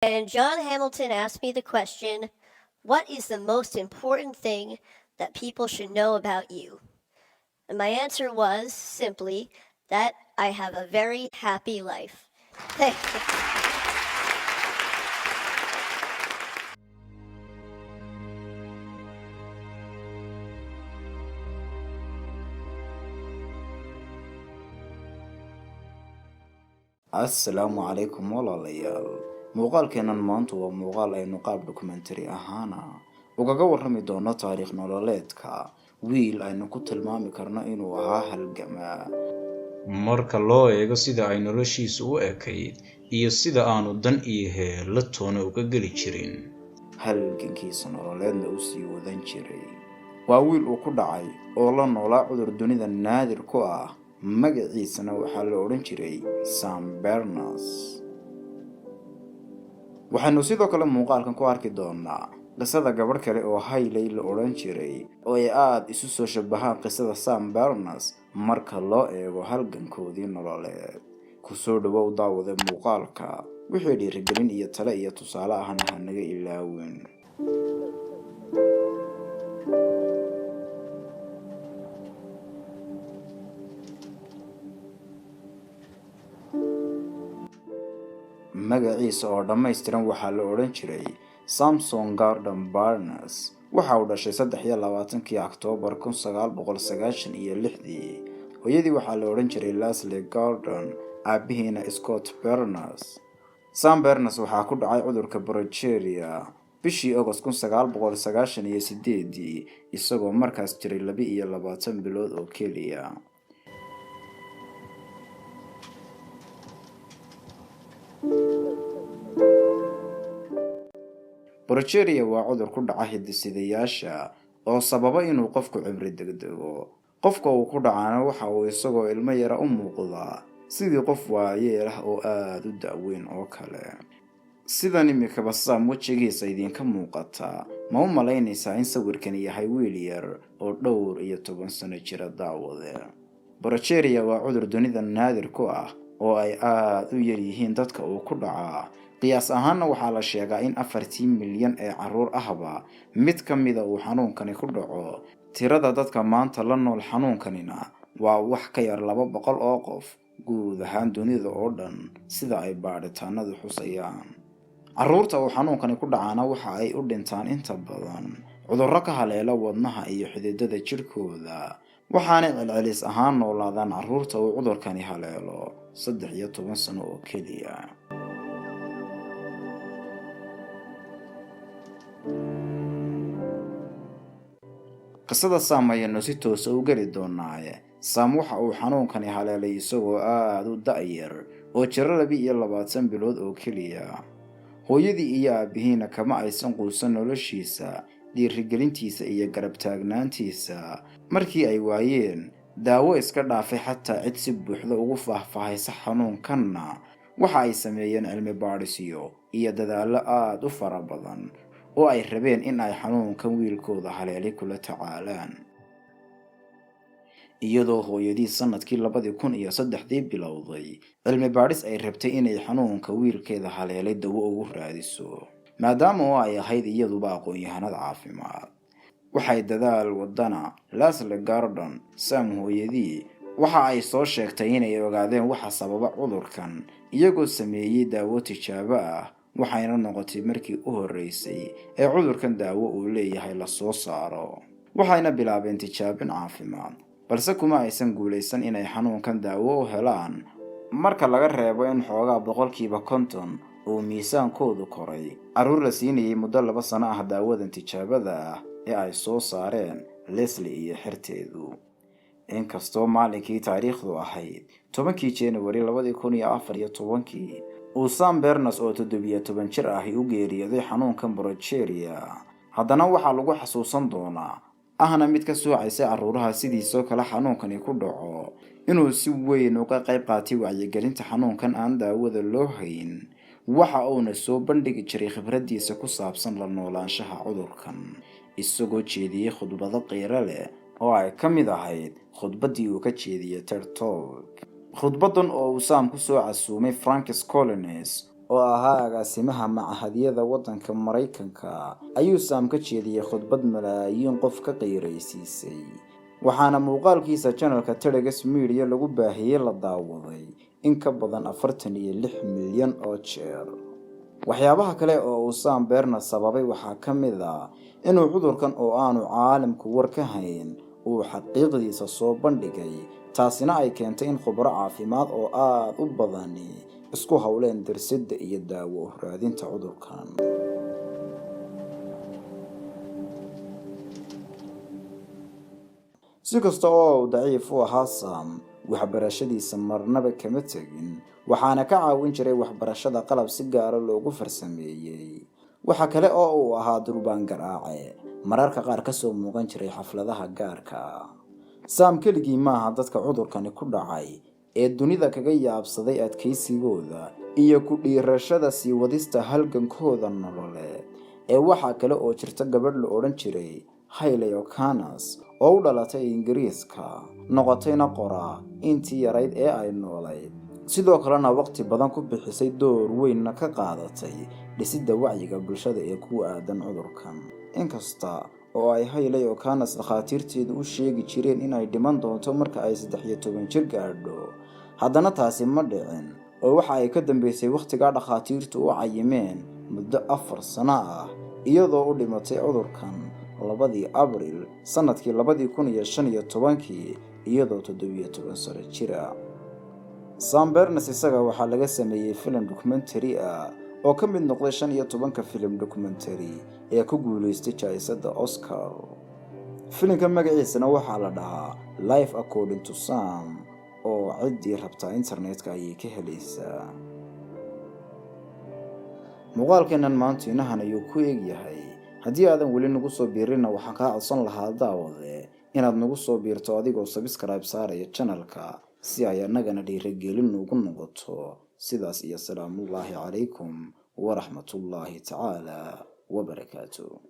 And John Hamilton asked me the question, "What is the most important thing that people should know about you?" And my answer was simply that I have a very happy life. Thank you. Assalaamu calaykum walaalayaal. Muuqaalkeennan maanta waa muuqaal aynu qaab documentary ahaana ugaga warrami doono taariikh nololeedka wiil aynu ku tilmaami karno inuu ahaa halgamaa. Marka loo eego sida ay noloshiisu u ekayd iyo sida aanu dan iyo heello toona uga geli jirin, halgankiisa nololeedna u sii wadan jiray. Waa wiil uu ku dhacay oo la noolaa cudur dunida naadir ku ah, magaciisana waxaa la odhan jiray Sam Bernas. Waxaynu sidoo kale muuqaalkan ku arki doonaa qisada gabadh kale oo Hayley la odhan jiray, oo ay aada isu soo shabahaan qisada Sam Bernas marka loo eego halgankoodii nololeed. Kusoo dhawow daawade muuqaalka, wixii dhiirigelin iyo tale iyo tusaale ahna ha naga ilaawin. Magaciisa oo dhammaystiran waxaa la odhan jiray Samson Gordon Barnes. Waxa uu dhashay 23-kii Oktoobar 1996-dii. Hooyadii waxaa la odhan jiray Leslie Gordon, aabihiina Scott Bernas. Sam Bernas waxaa ku dhacay cudurka progeria bishii Agost 1998-dii, isagoo markaas jiray 22 bilood oo keliya. Progeria waa cudur ku dhaca hidde-sideyaasha oo sababa inuu qofku cimri degdego. Qofka uu ku dhacaana waxa uu isagoo ilmo yara u muuqdaa sidii qof waayeel ah oo aada u da-weyn oo kale. Sidan imikaba Sam wejigiisa idinka muuqata, ma u malaynaysaa in sawirkani yahay wiil yar oo dhowr iyo toban sano jira, daawade? Progeria waa cudur dunida naadir ku ah oo ay aada u yar yihiin dadka uu ku dhacaa. Qiyaas ahaanna waxaa la sheegaa in 4-tii milyan ee caruur ahba mid ka mida uu xanuunkani ku dhaco. Tirada dadka maanta la nool xanuunkanina waa wax ka yar 200 oo qof guud ahaan dunida oo dhan, sida ay baadhitaanadu xusayaan. Caruurta uu xanuunkani ku dhacaana waxa ay u dhintaan inta badan cudurro ka haleela wadnaha iyo xididada jidhkooda, waxaanay celcelis ahaan noolaadaan caruurta uu cudurkani haleelo 13 sano oo keliya. Qisada Sam ayaynu si toosa u geli doonaaye. Sam waxa uu xanuunkani haleelay isagoo aada u da-yar oo jiro 22 bilood oo keliya. Hooyadii iyo aabihiina kama aysan quusan noloshiisa, dhiirigelintiisa iyo garab taagnaantiisa markii ay waayeen daawo iska dhaafay xataa cid si buuxda ugu faahfaahaysa xanuunkanna. Waxa ay sameeyeen cilmi baadhisyo iyo dadaallo aada u fara badan oo ay rabeen in ay xanuunkan wiilkooda haleelay kula tacaalaan. Iyadoo hooyadii sanadkii 2003-dii bilowday cilmi baadhis ay rabtay inay xanuunka wiilkeeda haleelay dawo ugu raadiso, maadaama oo ay ahayd iyaduba aqoon-yahanad caafimaad. Waxay dadaal wadana, Leslie Gordon, Sam hooyadii, waxa ay soo sheegtay inay ogaadeen waxa sababa cudurkan, iyagoo sameeyey daawo tijaabo ah, waxayna noqotay markii u horreysay ee cudurkan daawo uu leeyahay lasoo saaro. Waxayna bilaabeen tijaabin caafimaad, balse kuma aysan guulaysan inay xanuunkan daawo u helaan, marka laga reebo in xoogaa 50% uu miisaankoodu koray carruur la siinayay muddo 2 sano ah daawadan tijaabada ah ee ay soo saareen Leslie iyo xerteedu. Inkastoo maalinkii taariikhdu ahayd 10-kii January 2014-kii uu Sam Bernas oo 17 jir ahi u geeriyooday xanuunkan progeria, haddana waxaa lagu xasuusan doonaa, ahna mid ka soocaysa caruuraha sidiisoo kale xanuunkani ku dhaco, inuu si weyn uga qayb qaatay wacyigelinta xanuunkan aan daawada loo hayn. Waxa uuna soo bandhigi jiray khibraddiisa ku saabsan la noolaanshaha cudurkan, isagoo jeediyey khudbado qiiro leh oo ay ka mid ahayd khudbaddii uu ka jeediyey TED Talk. Khudbadan oo uu Sam ku soo casuumay Francis Collins oo ahaa agaasimaha machadyada waddanka Maraykanka, ayuu Sam ka jeediyey khudbad malaayiin qof ka qiiraysiisay, waxaana muuqaalkiisa channelka TEDx Media lagu baahiyey la daawaday in ka badan 46 milyan oo jeer. Waxyaabaha kale oo uu Sam Berna sababay waxaa ka mid ah inuu cudurkan oo aanu caalamku war ka hayn uu xaqiiqdiisa soo bandhigay, taasina ay keentay in khubro caafimaad oo aada u badani isku howleen darsidda iyo daawo raadinta cudurkan. Si kasta oo uu daciif u ahaa Sam, waxbarashadiisa marnaba kama tegin, waxaana ka caawin jiray waxbarashada qalab si gaara loogu farsameeyey. Waxa kale oo uu ahaa durbaan garaace mararka qaar kasoo muuqan jiray xafladaha gaarka ah. Sam keligii maaha dadka cudurkani ku dhacay ee dunida kaga yaabsaday adkaysigooda iyo ku dhiirashada sii wadista halgankooda nololeed, ee waxaa kale oo jirta gabadh la odhan jiray Hayley O'Canas oo u dhalatay Ingiriiska, noqotayna qoraa intii yarayd ee ay noolayd, sidoo kalena waqti badan ku bixisay, door weynna ka qaadatay dhisidda wacyiga bulshada ee ku aadan cudurkan. Inkasta oo ay Hayley O'Canas dhakhaatiirteedu u sheegi jireen inay dhiman doonto marka ay 13 jir gaadho, haddana taasi ma dhicin, oo waxa ay ka dambeysay wakhtigaa dhakhaatiirtu u cayimeen muddo 4 sano ah, iyadoo u dhimatay cudurkan 2dii Abril sanadkii 2015kii, iyadoo 17 sano jira. Sam Bernes isaga waxaa laga sameeyey filim documentary ah oo ka mid noqday 15ka filim documentary ee ku guuleystay jaa-isadda Oscar. Filimka magaciisana waxaa la dhahaa Life According to Sam, oo ciddii rabtaa internetka ayay ka helaysaa. Muuqaalkeennan maantu inahan ayuu ku eegyahay. Haddii aadan weli nagu soo biirinna, waxaan kaa codsan lahaa, daawade, inaad nagu soo biirto adigoo subscribe saaraya channelka, si ay annagana dhiiragelin nugu noqoto. Sidaas iyo salaamullaahi calaykum waraxmatullaahi tacaala wabarakaatu.